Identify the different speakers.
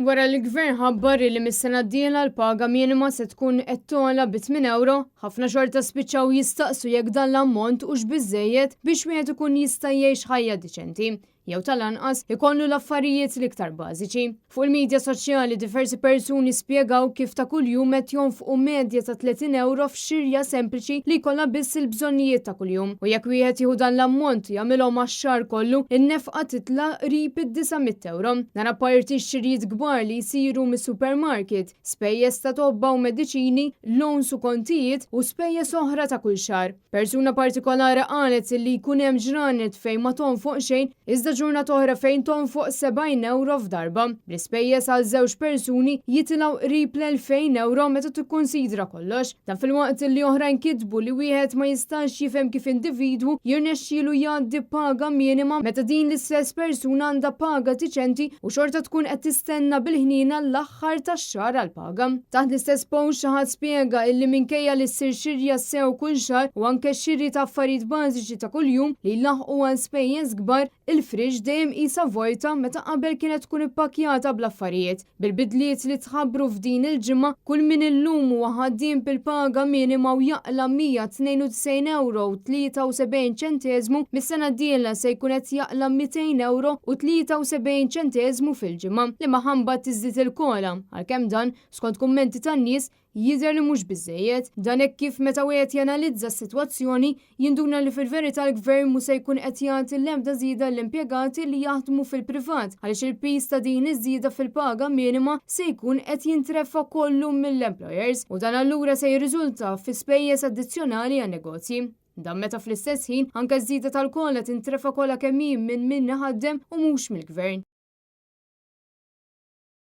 Speaker 1: Wara li l-Gvern ħabbar li mis-sena d-dieħla l-paga minima se tkun qed togħla bi 8 ewro, ħafna xorta spiċċaw jistaqsu jekk dan l-ammont hux biżżejjed biex wieħed ikun jista' jgħix ħajja diċenti, jew tal-anqas ikollu l-affarijiet l-iktar bażiċi. Fuq il-midja soċjali diversi persuni spjegaw kif ta' kuljum qed jonfqu medja ta' 30 ewro f'xirja sempliċi li jkollha biss il-bżonnijiet ta' kuljum. U jekk wieħed jieħu dan l-ammont u jagħmilhom għax-xahar kollu, in-nefqa titla' qrib id-900 ewro. Dan apparti x-xirjiet kbar li jsiru mis-supermarket, spejjeż ta' tobba u mediċini, loans u kontijiet u spejjeż oħra ta' kull xahar. Persuna partikolari qalet li jkun hemm ġranet fejn ma tonfoq xejn iżda ġurnata oħra fejn tonfoq 70 ewro f'darba, bl-ispejjeż għal żewġ persuni jitilgħu qrib l-2,000 ewro meta tikkunsidra kollox. Dan filwaqt li oħrajn kitbu li wieħed ma jistax jifhem kif individwu jirnexxielu jgħaddi b'paga minima meta din l-istess persuna għandha paga diċenti u xorta tkun qed tistenna bil-ħniena l-aħħar aħħar tax-xahar għall-paga. Taħt l-istess post xi ħadd spjega illi minkejja li ssir xirja sew kull xahar u anke xiri ta' affarijiet bażiċi ta' kuljum li jlaħħqu għal spejjeż kbar, il-fridge dejjem qisha vojta meta qabel kienet tkun ippakkjata bl-affarijiet. Bil-bidliet li tħabbru f'din il-ġimgħa, kull min illum huwa ħaddiem bil-paga minima u jaqla' 192 ewro u 73 ċenteżmu, mis-sena d-dieħla se jkun qed jaqla' 200 ewro u 73 ċenteżmu fil-ġimgħa, li magħha mbagħad tiżdied il-COLA, għalkemm dan, skont kummenti tan-nies, jidher li mhux biżżejjed. Dan hekk kif meta wieħed janalizza s-sitwazzjoni, jinduna li fil-verità l-Gvern mhu se jkun qed jagħti l-ebda żieda lill-impjegati li jaħdmu fil-privat għaliex il-piż ta' din iż-żieda fil-paga minima se jkun qed jintrefa' kollu mill-employers u dan allura se jirriżulta fi spejjeż addizzjonali għan-negozji. Dan meta fl-istess ħin anke ż-żieda tal-COLA tintrefa' kollha kemm hi minn min iħaddem u mhux mill-Gvern.